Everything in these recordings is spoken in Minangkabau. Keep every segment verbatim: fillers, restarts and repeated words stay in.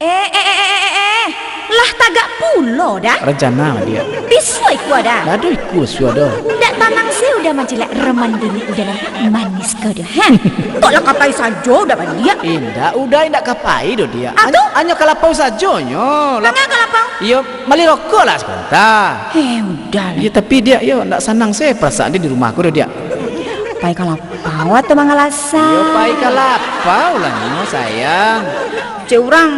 Eh, eh, eh, eh, eh, eh, eh. Lah tagak pulo dah. Rancana, Diak. Bisuak ikua dah. Ndak ado ikua suah doh. Ndak tanang se Uda mancilak roman bini Uda nan manis ko doh, ha? Kok lah ka pai sajo Uda baliak? Indak, Uda indak ka pai doh, Diak. Ah, tu? Hanyo, hanyo ka lapau sajonyo. Lap- Manga ka lapau? Iyo, bali rokok lah sabanta. Eh, Uda lah. Iyo, tapi, Diak, iyo, ndak sanang se parasaan di rumah ko doh, Diak. Pai ka lapau atau mangalasa? Iyo, pai ka lapau lah nyo, sayang. Cek urang,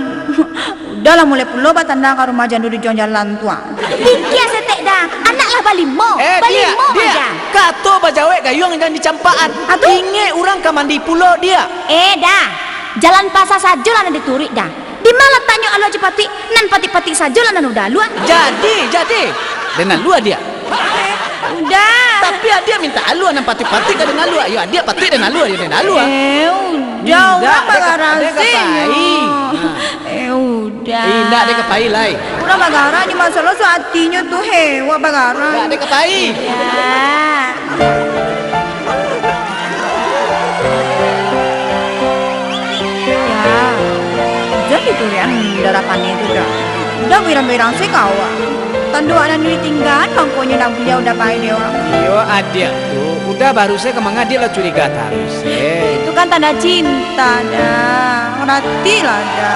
Uda lah mulai pulo batanda ka rumah jando di ujuang jalan tu, ah. Pikia saketek dah, anak lah balimo, Eh, balimo Diak, Diak. Kato bajawek gayuang jan dicampakan. Ah, tu? Ingek urang ka mandi pulo, Diak. Eh, dah. Jalan pasa sajo lah nan dituruik, dah. Di ma lataknyo alua jo patuik, nan patuik-patuik sajo lah nan Uda alua. Jadi, jadi. Den alua, Diak. Uda. Tapi adiak mintak alua, nan patuik-patuik ka den alua. Yo, adiak patuik den alua, yo den alua. Eh, Uda, Indak, urang den ka, den ka bagarasi pai. nyo. Ha. Eh, Uda. Indak, den ka pai lai. Urang bagarah nyo, masalah suah atinyo tu, he, wak bagarah. Indak, den ka pai. Uda. Ya, jan dituriakan darah paneh tu, Da. Uda bairang-bairang se ka awak. Tando awak nan ditinggaan, mangkonyo ndak buliah Uda pai dek urang. Iyo, adiak tu, Uda baru se ka manga, adiak lah curiga taruih se. Itu kan tanda cinta, Da. Ratilah, Da.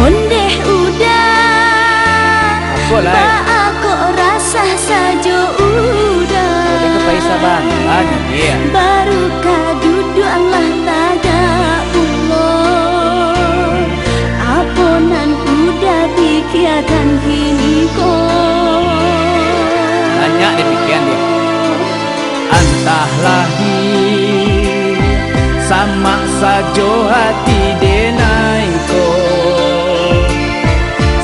Ondeh Uda, Apo lai? Baa kok rasah sajo Uda? Uda ka pai sabanta nyo, Diak. Baru ka duduak lah tagak pulo. Apo nan Uda pikiakan kini ko? Banyak dipikian, Diak. Antahlah, samak sajo ati denai ko,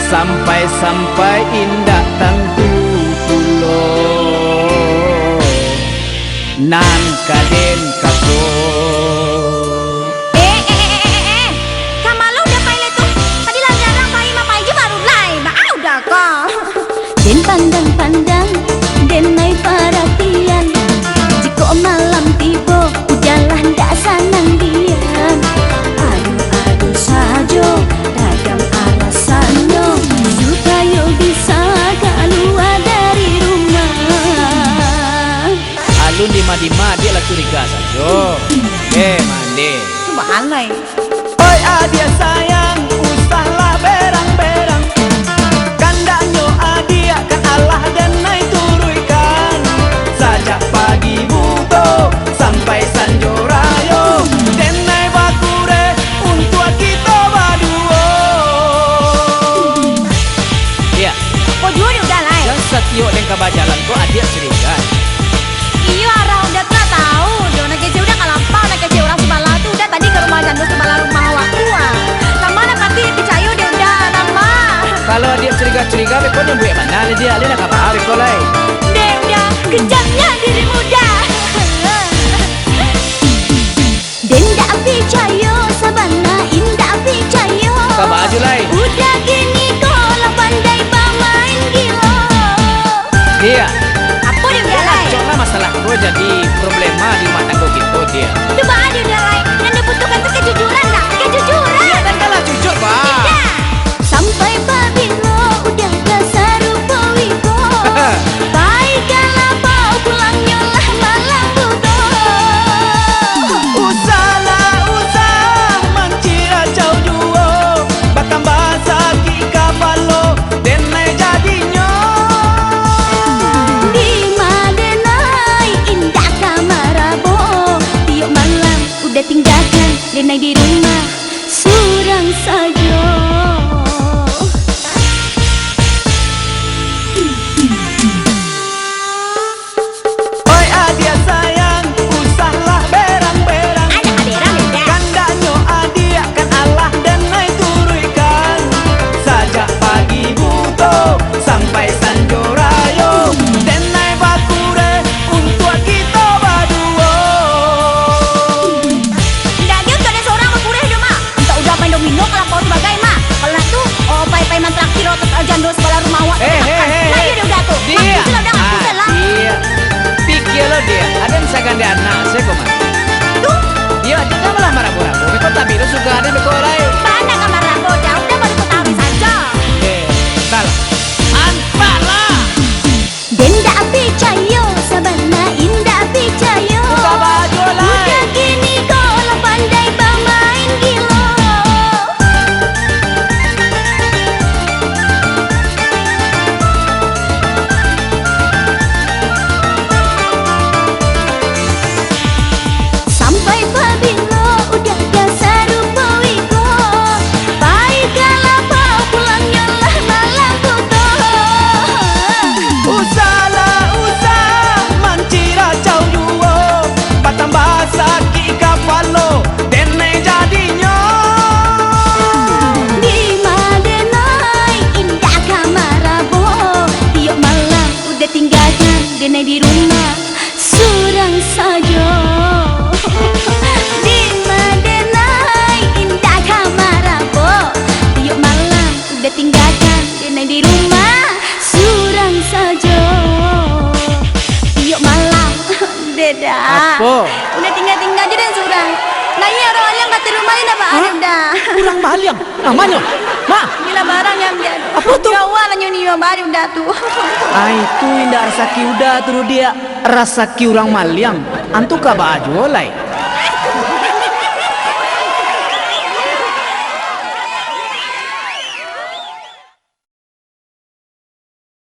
sampai-sampai indak tantu pulo nan ka den kato. Eh, eh, eh, eh, eh, eh. Ka ma lo Uda pai lai tu? Tadi lah garang pai, ma pai jo baru lai. Baa Uda ko? Den pandang-pandang, den ai paratian. Jikok malam tibo, Uda lah ndak sanang diam. Adu-adu sajo, ragam alasannyo, supayo bisa kalua dari rumah. Alun dima-dima, adiak lah curiga sajo. Eh, mande. Cubo alai. Oi adiak sayang, usahlah berang-berang. Kandaknyo adiak kan alah denai turuikan. Sajak pagi buto sampai sanjo rayo, denai bakureh untuak kito baduo. Diak. Apo juo dek Uda lai? Jan satiok den ka bajalan ko adiak curiga. Iyo, arah Uda tu lah tahu jo. Nan kecek Uda ka lapau, nan kecek urang sabalah tu, Uda tadi ka rumah jando sabalah rumah awak tu, ah. Nan ma nan patuik dipicayo dek Uda, nan ma? Kalau adiak curiga-curiga, beko nyo buek bana lai, Diak, lai nak ka baa beko lai? Dek Uda, kejamnya dirimu, Da. Den indak picayo, sabana indak picayo. Ka baa juo lai? Uda kini ko lah pandai bamain gilo. Diak. Apo dek Uda lai? Cok lah masalah ko jadi problema di rumah tanggo kito, Diak. Tu baa dek Uda lai? Nan dibutuhkan tu kejujuran, Da. Kejujuran. Diak, den kan lah jujur, Bang. Indak. Sampai pabilo Uda ka sarupo iko? Pai ka lapau pulangnyo lah malam buto. Usahlah, usah manciracau juo, batambah sakik kapalo, denai jadinyo. Dima denai indak ka marabo, tiok Iyo, aden sagan di anak se ko mah. Tu? Iyo, jan malah marabo-rabo. Beko tabik tu suko aden beko lai. Bana ka marabo, jauah dah baru ketahui sajo. Eh, salah. Antak lah. Den ndak picayo, sabana indak picayo. Buka baju lai. Udah kini ko lah pandai bamain gilo. Sampai pabilo udah ka sarupo iko, pai ka lapau pulangnyo lah malam buto. Usahlah usah manciracau juo, batambah sakik kapalo, denai jadinyo. Dima denai indak ka marabo, tiok malam udah tinggakan denai di rumah surang sajo. Dima denai indak ka marabo, tiok malam udah tinggakan denai di rumah surang sajo. Tiok malam, deda. Apo? Udah tingga-tingga ajo den surang. Nah, iyo urang maliang ka ateh rumah ni dah, Pak. Hah? Udah. Urang maliang? Namanyo? Mah? Gila barang yang dia. Apo tu? Nyawa lah nyo ni, nyawa baru dah tu. Ai, tu indak rasaki Uda tu, Rudiak. Rasaki urang maliang. Antu ka baa juo lai.